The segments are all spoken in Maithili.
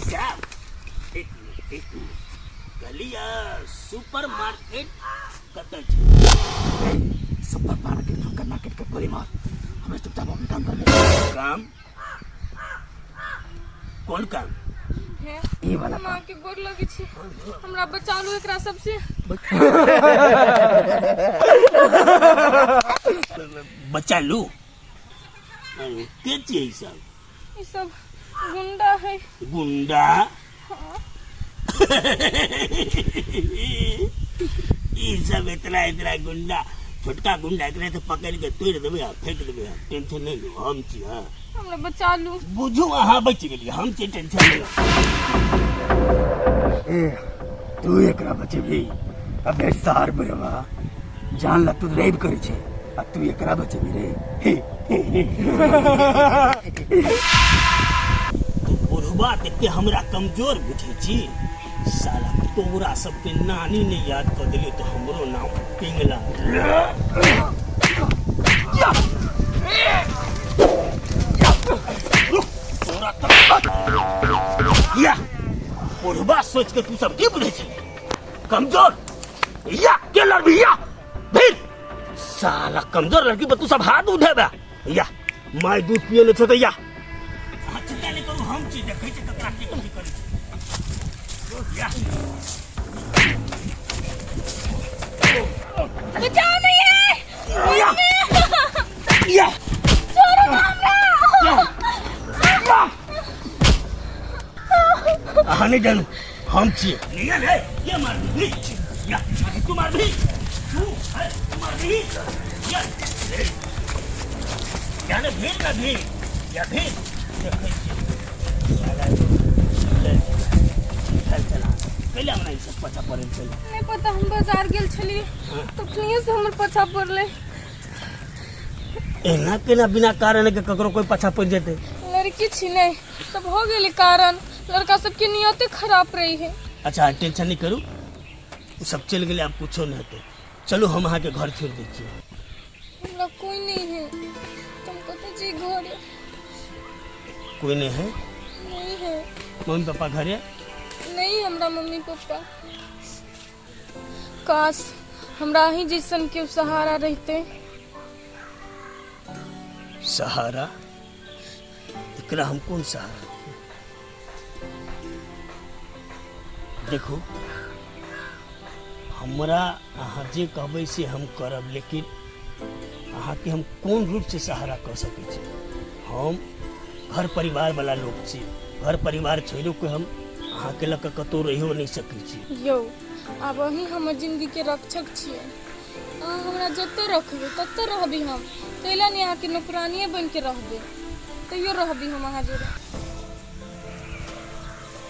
बचाब। एक मिनट, एक मिनट। कहलियै सुपर मार्केट कतऽ छै? सुपर मार्केट फुकर मार्केट के गोली मार, हमरा चुपचाप अपन काम कर ले। काम? कोन काम? हे ई वाला। माँ के गोर लगै छी, हमरा बचा लू एकरा सबसे। बचा लू? के छियै ई सब? ई सब गुंडा है। गुंडा? ई सब इतना इतना गुंडा, छोटका गुंडा, एकरा तो पकड़ के तोड़ देबै आ फेंक देबै। हम टेंशन नहीं लू, हम छी। हाँ, हमरा बचा लू। बुझू अहाँ बचि गेलियै, हम छी, टेंशन नहीं लू। ए, तू एकरा बचेबी? अबे सार बुढ़वा, जान ला तू रेप करै छै आ तू एकरा बचेबी रे? हे हे हे। तू बुढ़वा देख के हमरा कमजोर बुझै छी? साला तोरा सबके नानी ने याद कऽ देलियै तऽ हमरो नाम पिंगला। तोरा तऽ या बुढ़वा सोच के तू सब की बुझै छली? कमजोर या के लड़बी या भीड़? साला कमजोर लड़की पर तू सब हाथ उठेबे? या माय दूध पिए ले छो तऽ या। अहाँ चिंता नहि करू, हम छी, देखै छी ककरा के कथी करै छै। या बचाओ नहीं है। या या छोड़ो ना हमरा। अहाँ नहि जानू, हम छियै। निकल है ये, मारबी या तू मारबी? तू है, तू मारबी या या ने भीड़ ना भीड़ या भीड़ देखै छियै। साला ले, चल चल। कैला हमरा ई सब पछा पड़ल छलै? नहीं पता, हम बाजार गेल छलियै तखनिये से हमर पछा पड़लै। एना केना बिना कारण के ककरो कोई पछा पड़ जेतै? लड़की छी नहीं तब हो गेली कारण, लड़का सबके नियते खराब रही है। अच्छा, टेंशन नहीं करू, उ सब चलि गेलै, आब कुछो नहीं हेतै। चलू, हम अहाँके घर छोड़ि दै छी। हमरा कोई नहीं है, तुम कतऽ छी घर? कोई नहीं है? नहीं है। मम्मी पापा घरे नहीं? हमरा मम्मी पापा, काश हमरा ही जैसन के सहारा रहते। सहारा? एकरा हम कोन सहारा दियै? देखू, हमरा अहाँ जे कहबै से हम करब, लेकिन अहाँके हम कोन रूपसँ सहारा कऽ सकै छी? हम घर परिवार वाला लोक छी, घर परिवार छोड़ियो के हम अहाँके लऽ कऽ कतहु रहियो नहि सकै छी। यौ, आब अहीं हमर जिंदगी के रक्षक छियै। अहाँ हमरा जतऽ रखबै ततऽ रहबी हम। कैला नहि अहाँके नौकरानिये बनि के रहबै, तैयो रहबी हम अहाँ जोड़े।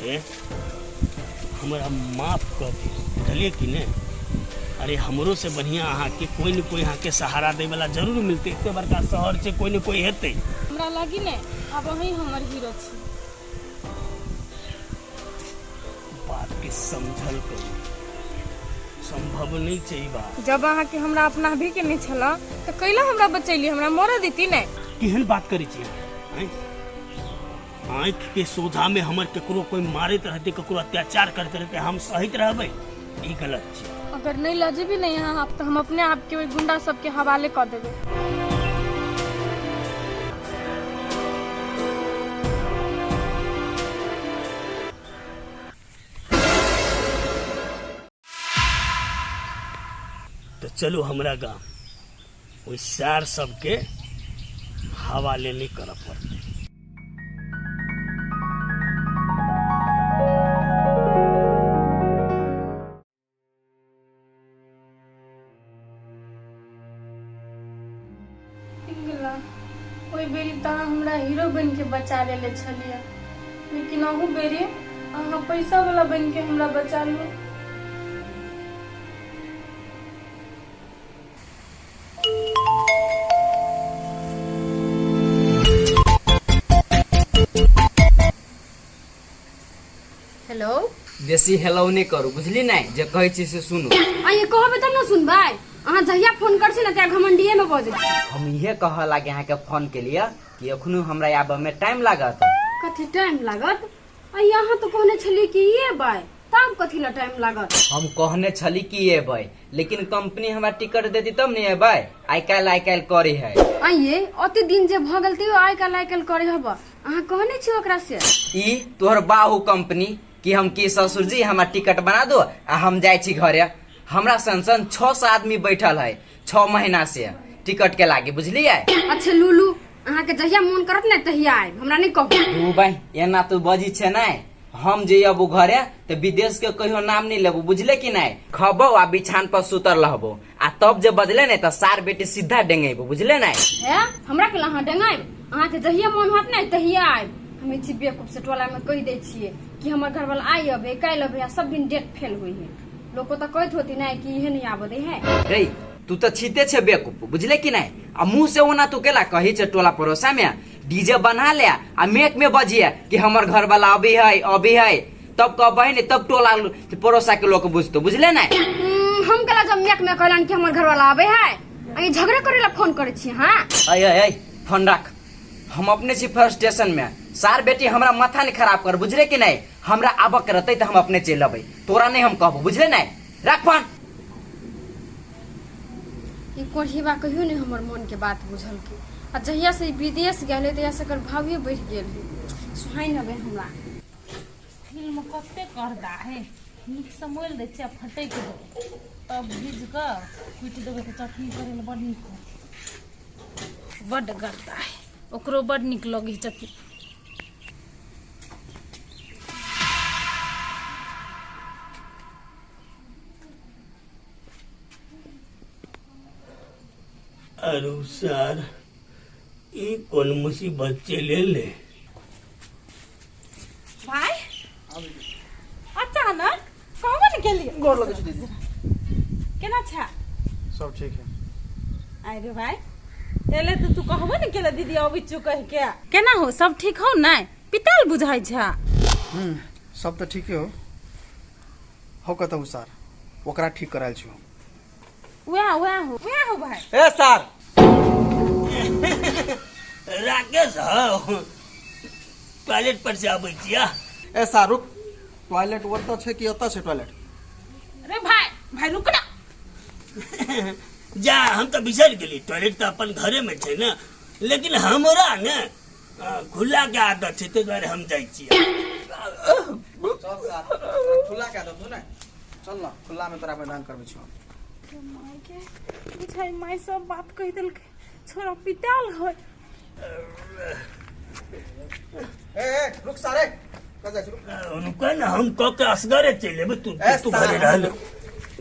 ए, हमरा माफ कऽ दियौ, बुझलियै कि नहि? अरे, हमरो से बढ़िया अहाँके कोई न कोई अहाँके सहारा दै वाला जरूर मिलतै। एते बड़का शहर छै, कोई न कोई हेतै। हमरा लागी ने आब अहीं हमर हीरो छी। बात के समझल करू, संभव नहीं छै ई बात। जब अहाँके हमरा अपना भी के नहीं छला तऽ कैला हमरा बचैली? हमरा मरऽ देती ने। केहन बात करै छी अहाँ, आँय? आँखि के सोझा में हमर ककरो कोई मारैत रहतै, ककरो अत्याचार करैत रहतै, हम सहित रहबै? ई गलत छै। अगर नहीं लऽ जेबी ने यहाँ आप तऽ हम अपने आप के ओहि गुंडा सबके हवाले कऽ देबै। तऽ चलू हमरा गाम, ओहि सार सबके हवाले नहि करऽ पड़तै। पिंगला, ओहि बेरी तऽ अहाँ हमरा हीरो बनि के बचा लेले छलियै, लेकिन अहू बेरी अहाँ पैसा वाला बनि के हमरा बचा लू। हेलो। बेसी हेलो नहि करू, बुझली नहि? जे कहै छी से सुनू। आ ये कहबै तब ने सुनबै। अहाँ जहिया फोन कर छी ने तहिया घमंडिये में बजै छी। हम इहे कहऽ लागे अहाँके फोन के लिए कि एखनो हमरा आबऽ में टाइम लागत। कथी टाइम लागत? आ यहाँ तऽ कहने छलियै कि एबै, तब कथी लए टाइम लागत? हम कहने छली कि एबै, लेकिन कंपनी हमरा टिकट देती तब ने एबै। आइ काल्हि आइ काल्हि करे है। आइये अते दिन जे भऽ गेल तैयो आइ काल्हि आइ काल्हि करे हब। अहाँ कहने छी ओकरा से? ई तोहर बाहु कंपनी कि हम की ससुर जी हमरा टिकट बना दो आ हम जाइ छी घरे। हमरा सन सन 600 आदमी बैठल है 6 महीना से टिकट के लागी, बुझलियै? अच्छा लूलू, अहाँके जहिया मोन करत ने तहिया आयब, हमरा नहि कहू। तू भाई एना तू बजी छे नै, हम जे अबू घरे तो विदेश के कहियो नाम नहीं लेबू, बुझले कि नहीं? खबो आ बिछान पर सुतल रहबो आ तब जे बजले नहीं तो सार बेटी सीधा डेंगेबो, बुझले नहीं? हे हमरा के अहाँ डेंगायब? अहाँके जहिया मोन होत ने तहिया आयब। हम ई छी बेवकूफ से टोला में कहि दै छियै कि हमर घरवाला आइ अबे काल्हि अबे आ सब दिन डेट फेल होइ है। लोको तऽ कहैत होती नहीं कि इहे नहीं आबऽ दै है। रे तू तो छीते छे बेवकूफ, बुझले कि नहीं? आ मुंह से ओना तू केला कही छे टोला पड़ोसा में डीजे बना ले आ मेक में बजिए कि हमर घर वाला अभी है अभी है, तब कहबही नहीं तब टोला पड़ोसा के लोग बुझतो, बुझले नहीं? हम केला जब मेक में कहलन कि हमर घर वाला आबे है, अहीं झगड़ा करे ला फोन करे छी। हाँ अय अय अय फोन रख, हम अपने छी फर्स्ट स्टेशन में। सार बेटी हमरा माथा नहीं खराब कर, बुझले कि नहीं? हमरा आबक के रहते तो हम अपने चलि अबै, तोरा नहीं हम कहबो, बुझले नहीं? रख फोन। ई कोढ़ीबा कहियो नहीं हमर मन के बात बुझलकै आ जहिया से ई विदेश गेल है तहिया से एकर भावे बढ़ि गेल है। सुहाइ नबै हमरा। फिल्म कते करदा है, नीकसँ मोलि दै छियै आ फटकि देबै, तब भूजि कऽ कुटि देबै तऽ चटनी करै लए बड़ नीक होत। बड्ड गर्दा है, ओकरो बड्ड नीक लगै है चटनी। अरे सर ई कोन मुसीबत चलि एलै? भाई अचानक कौन गेलियै? गोर लगै छी दीदी। केना छा? सब ठीक है। अरे भाई एले तो तू कहबो ने केला दीदी अबै छु कह के। केना हो, सब ठीक हो नै? पिताल बुझाइ छा। सब तऽ ठीके हो। हो कतौ सर ओकरा ठीक करायल छु। वएह वएह हो, वएह हो भाई। ए सर राकेश हो टॉयलेट पर से आबै छिया। ए सर रुक, टॉयलेट ओतऽ छै कि एतऽ छै टॉयलेट? अरे भाई भाई रुक ना। जा हम तऽ बिसरि गेली, टॉयलेट तऽ अपन घरे में छै ने, लेकिन हमरा ने खुला के आदत छै, ताहि दुआरे हम जाइ छियै। चल सर खुला के आदत हो ने, चल ना खुला में तोरा मैदान करबै छियौ। माय के बुझाइ माय सब बात कहि देलकै, छोरा पिताल है। ए ए रुक सारे, कतऽ जाइ छी रुक। रुक ने, हम कऽ के असगरे चलि एबै, तू ए, तू घरे रह ले,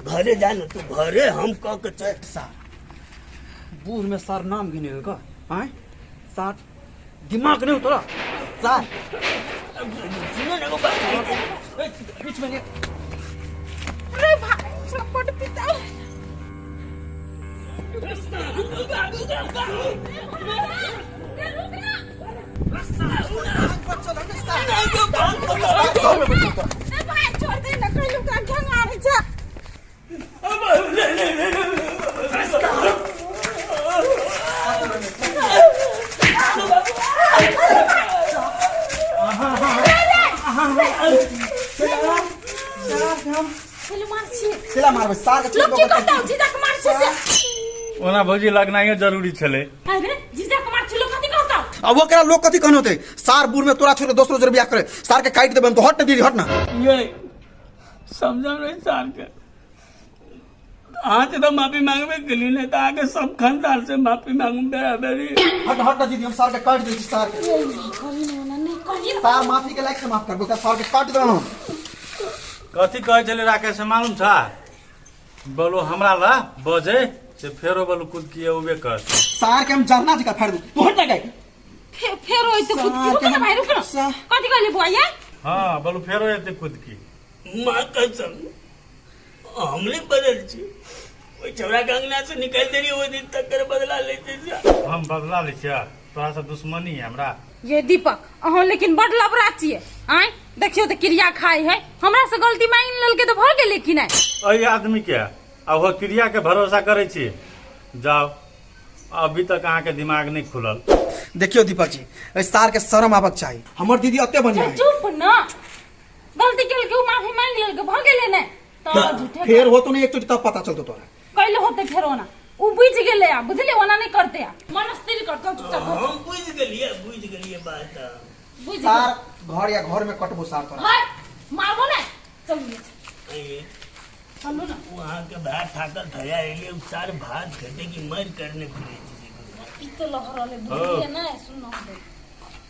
घरे जा ने तू घरे, हम कऽ के चलि। सार बूढ़ में सार नाम गिने का आय सार दिमाग नहीं हो तोरा सार। सुनो ने एगो बात कहि दे। ए, बीच में नहीं। अरे भाई छोरा बड पिताल। ए भाई छोड़ दे ना, कहियो का ढंग आबै छै। केला मारबै सार के। लोग की कहतौ जीजा के मार छी से? ओना भौजी लगनाइयो जरूरी छलै। अरे जीजा के मार छी, लोग कथी कहतौ? अब ओकरा लोग कथी कहने होते? सार बूढ़ में तोरा छोड़ के दोसरो जर बियाह करे, सार के काटि देबै हम तो। हट ना दीदी, हट ना। ये समझा नहीं सार के, अहाँ से तो माफी मांगबे केली, नहीं तो आगे सब खानदान से माफी मांगू बेरा बेरी। हट हट ना दीदी, हम सार के काटि दै छी सार के। सार माफी के लायक से माफ करबो, सार के काटि देबै हम। कथी कहै छलै राकेश से मालूम छा? बोलो हमरा ला बजे से फेरो बोलो कुदकी उबे कर। सार के हम जरना जका फाड़ दू, तू हट ना गई। फेरो ऐसे कुदकी, रुक ना भाई रुक ना। कथी कहली बुआ ये? हाँ बोलो फेरो एते कुदकी। माँ कसम हम नहीं बदल छी, ओहि छौड़ा के अंगना से निकालि देली ओहि दिन तक बदला लेते। हम बदला लै छियै तोरा से दुश्मनी है हमरा। ये दीपक अहाँ लेकिन बड लबरा छियै। आँय देखियौ तऽ क्रिया खाइ है, हमरा से गलती मांगि लेलकै तऽ भऽ गेलै कि नहि? एहि आदमी के आ ओहो क्रिया के भरोसा करै छी। जाओ अभी तक अहाँके दिमाग नहि खुलल। देखियो दीपक जी, एहि सार के शरम आबक चाही। हमर दीदी अते बढ़िया है। चुप न, गलती केलकै ओ माफी मांगि लेलकै, भऽ गेलै ने तऽ झूठे फेर होतो नहीं एक चोटी तब पता चलतो तोरा। कैले होते फेर ओना उ बुझि गेलै आ बुझलियै ओना नहि करतै आ मन स्थिर कर, चल चुपचाप घर। हम बुझि गेलियै बात। बुझि सार घर या घर में कटबो सार तोरा। हाय मारबो ने, चलू ने। ए, चलू ने। वहाँ के भात थाकल थया एलिए, उ सार भात खेते कि मर करने फिरे छी। ई तऽ लहरल है, बुझलियै ने सुन।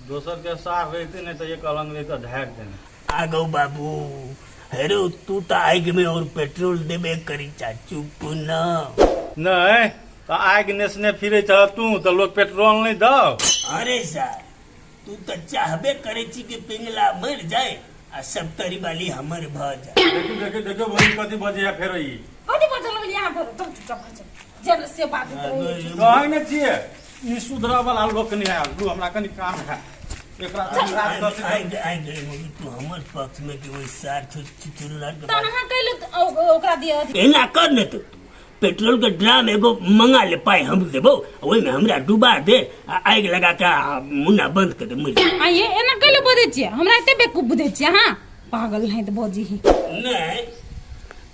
दोसर के सार रहिते नहि तऽ एक अलंग रहिते ढारि देने। आ गौ बाबू, हेरो तू तो आग में और पेट्रोल देबे करी चा, चुप न। नहि तऽ आगि नेसने फिरै छह तू तऽ लोक पेट्रोल नहि दौ? अरे सर, तू तो चाहबे करे छी कि पिंगला मर जाए आ सब तरी वाली हमर भ जाए। देखियौ देखियौ देखियौ बहिन, कथी बजैया फेर ई? कथी बजऽ लगलियै अहाँ? फेर चल चुपचाप घर चल, जे से बात रहै। कहै नहि छियै, ई सुधरऽ वाला लोक नहि आयल। लू, हमरा कनि काम है एकरा कनि रात दस। आग आग तू हमर पक्ष में कि वही सार चुचुल्ला के तहन बात। अहाँ कैले ओकरा दिअ? एना कर ने तो, तू पेट्रोल के ड्राम एगो मंगा ले, पाई हम देबो, ओहिमे हमरा डुबा दे आ आगि लगा के आ मुन्ना बंद कर दे, मर जा। आ ये एना कैले बजै छियै? हमरा एते बेवकूफ बुझै छियै अहाँ? पागल नहीं तऽ बजी ही। नहीं,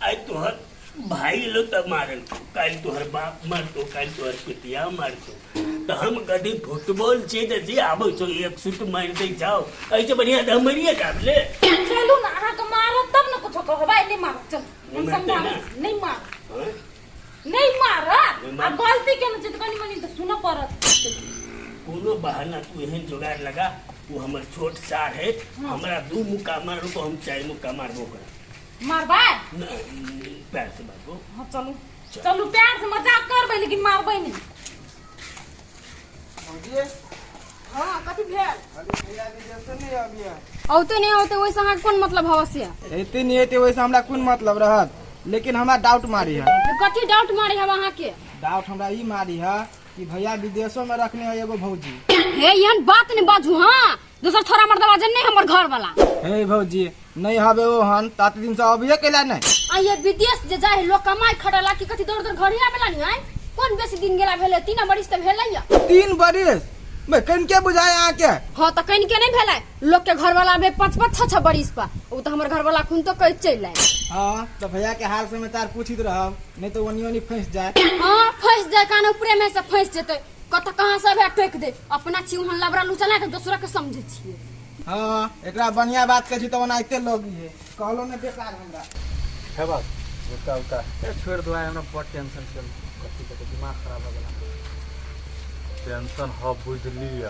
आइ तोहर भाई लो तऽ मारल, काल्हि तोहर बाप मारतो, काल्हि तोहर पितिया मारतो, तऽ हम कभी फुटबॉल छियै तऽ जे आबै छौ एक सुट मारि दै जाओ, एहिसँ बढ़िआँ तऽ हम मरिए जाब ले। चलू ने, अहाँके मारत तब ने कुछो कहबै। नहि मारत, चल हम नहि मारतै? समझाबै। ने? नहि मारत। हँ? नहि मारत। नहि आ मारत। गलती केने छै तऽ कनि मनि तऽ सुनऽ पड़त। कोनो बहाना तू एहन जोगाड़ लगा, वो हमर छोट सार है, हमरा दू मुक्का मारू तो हम चारि मुक्का मारबो ओकरा। मारबै? नहि, पैर से मारबो। हाँ चलू चलू, प्यार से मजाक करबै लेकिन मारबै नहि। हाँ, कथी भेल? औते नहीं औते, ओहिसँ अहाँके कोन मतलब हवा से? एते नहीं एते, वैसे हमरा कोन मतलब रहत, लेकिन हमरा डाउट मारी है। कथी डाउट मारे हम अहाँके? डाउट हमरा ई मारी है कि भैया विदेशों में रखने है एगो भौजी। हे, एहन बात नहीं बाजू। हाँ, दोसर छोरा मर्दवा जन नहीं हमर घर वाला। हे भौजी, नहीं हवे ओ हन तात दिन से अभिये कैला नहीं? आ ये विदेश जे जाए है, लोग कमाई खटला कि कथी दौड़ दौड़ घर ही आवेला नहीं? आय कौन बेसी दिन गेला भेलै? 3 बरिस तऽ भेलै या। 3 बरिस मैं कन के बुझाए अहाँ के? हाँ तऽ कनि के नहीं भेलै? लोग के घर वाला में पाँच पाँच छह छह बरिस पर, ओ तऽ हमर घर वाला खून तो कहि चलि आयल। हाँ तो भैया के हाल समाचार पूछित रहब, नहीं तो ओनी ओनी फंस जाए। हाँ, फंस जाए, कान ऊपरे में से फंस जेतै, कत कहाँ से भए टोकि दे। अपना छी ओहन लबरा लुचा के दोसरा के समझै छियै। हाँ, एकरा बढ़िया बात कहै छी तऽ ओनाहिते लोग है, कहलो ने बेकार हमरा। खेबक गुटका उटका? ए, छोड़ि दो, आइ हमरा बड़ टेंशन छै, कथी कथी दिमाग खराब भऽ गेल। टेंशन ह बुझलिय,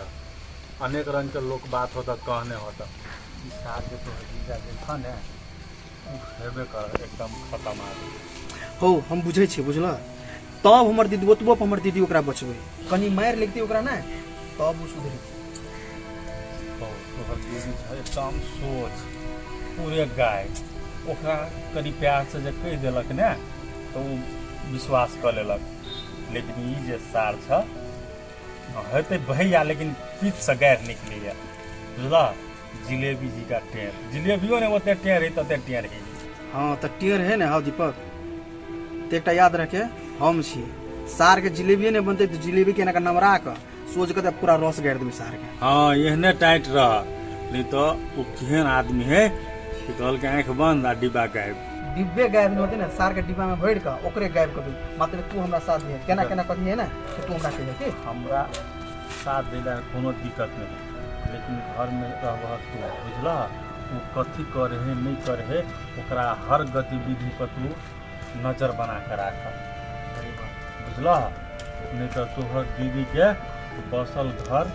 अनेक रंग के लोक बात होता, कहने होता। ई सार जे तोहर जीजा जे छ ने, उ हेबे कर एकदम खतम आदमी। हो, हम बुझै छियै, बुझल? तब हमर दीदी ओतबो पर हमर दीदी ओकरा बचबै, कनि मारि लगतै ओकरा ने, तब ओ सुधरी। हो, तोहर दीदी छ एकदम सोच पूरे गाय, ओकरा कनि प्यार से जे कहि देलक ने तऽ ओ विश्वास कऽ लेलक, लेकिन ई जे सार छ हेतै भैया, लेकिन पीठ से गारि निकलैया, बुझलह? जिलेबी जी का टेर, जिलेबियो ने ओते टेर है तते टेर है। हाँ तऽ टेढ़ है ने। हौ दीपक, तऽ एकटा याद रखे, हम छी सारके जिलेबिये नहि बनतै तऽ जिलेबी के एना कऽ नमरा कऽ सोझ कऽ तऽ पूरा रस गारि देबै सारके। हाँ, एहने टाइट रह, नहीं तो वो केहन आदमी है कि कहलकै आँखि बंद आ डिब्बा गायब। डिब्बे गायब नहि होतै ने, सारके डिब्बा में भरि कऽ ओकरे गायब कऽ देबै। मात्र तू हमरा साथ दिहे, केना केना कथी है ने से तू हमरा कहिहे की। हमरा साथ दैला कोनो दिक्कत नहीं है, लेकिन घर में रहबह तू, बुझलह? ओ कथी करे है नहीं करे है, ओकरा हर गतिविधि पर तू नजर बना के राख, बुझलह? नहीं तो तोहर दीदी के बसल घर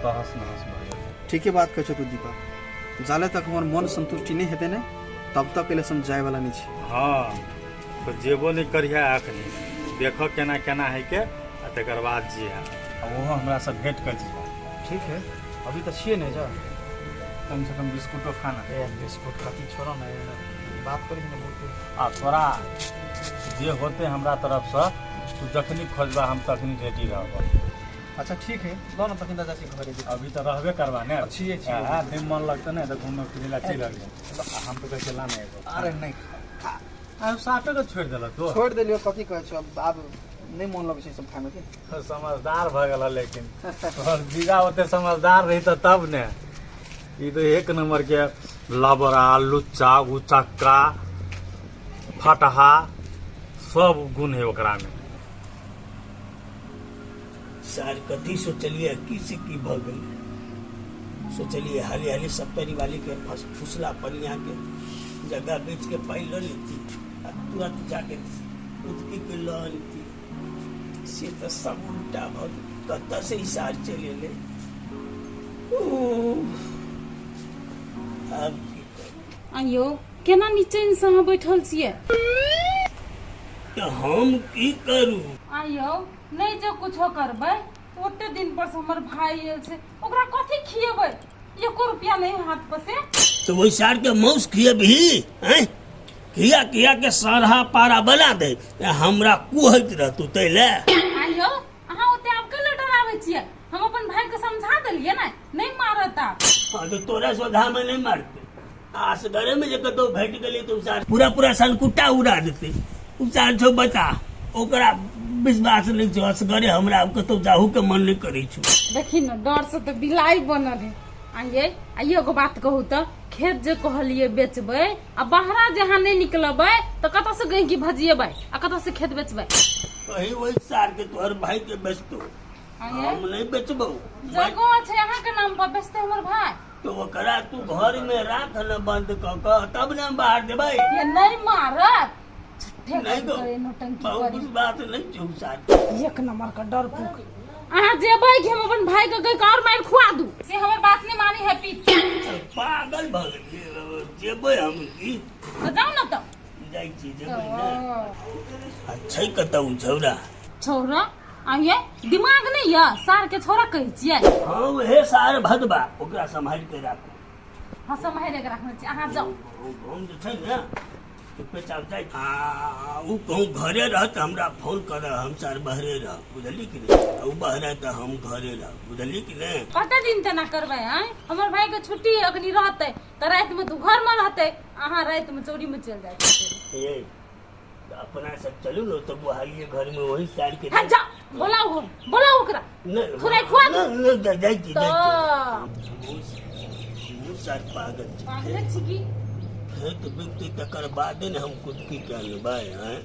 तहस नहस भऽ जेतै। ठीके बात कहै छौ तू दीपक, जाले तक हमर मन संतुष्टि नहि हेतै ने, तब तक एले हम जाय वाला नहि छी। हाँ तऽ जेबो नहि करिहे अखनी, देखऽ केना केना है के आ तकर बाद जिहा, आ ओहो हमरासँ भेंट कऽ जिहा। ठीक है, अभी तऽ छियै ने जा। कम से कम बिस्कुटो खाना। ए, बिस्कुट कथी, छोड़ो ने, बात करी ने बहुत। आ तोरा जे होते हमरा तरफसँ, तू जखनी खोजबा हम तखनी रेडी रहब। अच्छा ठीक है, लो ना तखन दादा घरे। अभी तऽ रहबे करबा ने? छियै, छियै। हाँ, नहि मन लगतै ने तऽ घूमे फिरे ला चलि अबिहे। आ हम तऽ कहै छियै लाने एगो। अरे नहीं। आ साफे के छोड़ि देलक तो। छोड़ि देलियो, कथी कहै छौ आब। नहि मोन लगै छै ई सब खायमे की। समझदार भऽ गेल लेकिन तोहर जीजा ओते समझदार रही तऽ तब ने। ई तऽ एक नंबर के लबड़ा लुच्चा उचक्का फटहा सब गुण है ओकरा में। सार कथी सोचलिए की से की भऽ गेलै। सोचलिए हाली हाली सप्तरी वाली के फुसला पनिया के जगह बेच के पाइ लऽ लेती आ तुरंत जाके उदकी के लऽ अनती, से तऽ सब उल्टा भऽ गेल। कतऽ से ई सार चलि एलै? आब की करू? आइयो केना निचैन से अहाँ बैठल छियै? तऽ हम की करू? आइयो नहि जे कुछो करबै, ओते दिन पर से हमर भाई आयल छै, ओकरा कथी खिएबै? एको रुपया नहीं हाथ पर से। तो वही सार के मौस खिएबही? हैं, खिया खिया के सरहा पारा बना दे, हमरा कुहैत रहतू तै ले। आइयो अहाँ ओते आब केला डराबै छियै? हम अपन भाई के समझा देलियै ने, नहीं मारत आब। हाँ तो तोरा सोधा में नहीं मारते, आसगरे में जे कतौ भेट गेलै तऽ उसार पूरा पूरा सनकुट्टा उड़ा देतै। उसार छौ बता, ओकरा विश्वास नहि छौ, असगरे हमरा आब कतौ जाहू के मन नहि करै छौ। देखी ने, डर से तऽ बिलाई बनल है। आइये आइये एगो बात कहू तऽ, खेत जे कहलियै बेचबै आ बाहरा जे अहाँ नहि निकलबै तऽ कतऽ से गैंकी भजिएबै आ कतऽ से खेत बेचबै? कही ओहि सार के तोहर भाई के बेचतो, हम नहीं बेचबौ। जगह छै अहाँ के नाम पर, बेचते हमर भाई। तो ओकरा तू घर में राख न बंद क के, तब ने हम बाहर देबै। ये नहीं मारत झूठे नहीं तो करे नौटंकी बहुत करे। कुछ बात नहीं छौ सार। एक नंबर का डरपोक। अहाँ जेबै कि हम अपन भाई के गई और मार खुआ दू? से हमर बात नहीं मानी है पी। पागल भ गेलियै, जेबै हम की? तो जाउ न तऽ। जाइ छी, जेबै ने। आ छै कतऽ उ छौरा? छौरा? आइये दिमाग नहीं यऽ, सार के छौरा कहै छियै। हाँ उहे सार भदबा, ओकरा सम्हारि के राखू। हाँ सम्हारि के राखने छी, अहाँ जाउ। हम जे छै ने चुपेचाप जाइ आ उ कहूँ घरे रहत हमरा फोन कर, हम सार बहरे रह, बुझली कि नहीं? आ उ बहरे तऽ हम घरे रह, बुझली कि नहीं? कते दिन तेना करबै आँय? हमर भाई के छुट्टी अखनी रहतै तऽ राति में तऽ घर में रहतै, अहाँ राति में चोरी में चलि जाइ छियै। ए अपना सब चलू ने तो बुहालिए घर में वही सार के। हाँ जा, बोलाउ हम, बोलाउ ओकरा। नहीं थोड़ा खुआ दू। नहीं, नहीं, जाइ जाइ छी, जाइ तऽ छी। मुँह सार पागल छै। पागले छी की? खेत बिकतै तकर बादे ने हम कुदकी के अनबै। आँय